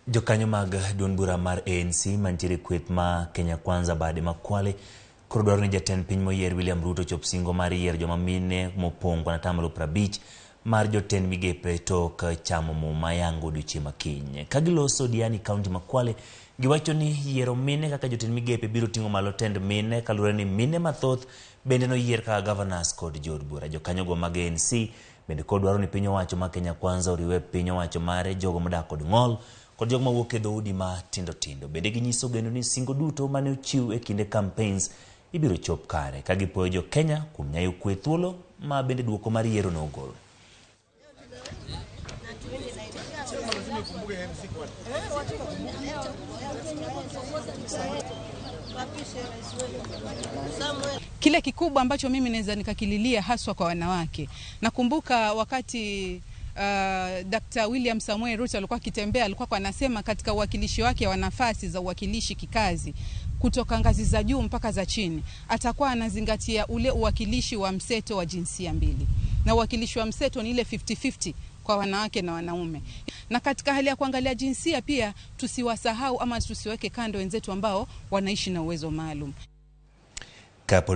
Jokanyo mag duond bura mar ANC mantiere kweth ma Kenya Kwanza bade ma Kwale koro dwaro ni jatend piny moyier William Ruto chop singo mar yiero joma mine mopong' kwan atamalo 50 mar jotend migepe tok chamo muma yango odiochieng' ma kiny. Ka giloso Diani kaunti ma Kwale, giwacho ni yiero mine kaka jotend migepe biro ting'o malo tend mine kaluwore ni mine mathoth bende noyier kaka governors kod jood bura. Jokanyogo mag ANC bende koro dwaro ni piny owacho ma Kenya Kwanza oriwe piny owacho mare jogo modak kod ng'ol kod jogo mawuok e dhoudi ma tindo tindo. Bende ginyiso geno ni singo duto mane ochiw e kinde campaigns ibiro chop kare ka gipuoyo jo Kenya kuom nyayo kwe thuolo ma bende duoko mar yiero nogol. Kile kikubwa ambacho mimi naweza nikakililia haswa kwa wanawake, nakumbuka wakati Dr. William Samoei Ruto alikuwa akitembea, alikuwa anasema katika uwakilishi wake wa nafasi za uwakilishi kikazi kutoka ngazi za juu mpaka za chini, atakuwa anazingatia ule uwakilishi wa mseto wa jinsia mbili, na uwakilishi wa mseto ni ile 50-50 kwa wanawake na wanaume. Na katika hali ya kuangalia jinsia pia tusiwasahau ama tusiweke kando wenzetu ambao wanaishi na uwezo maalum. Kapo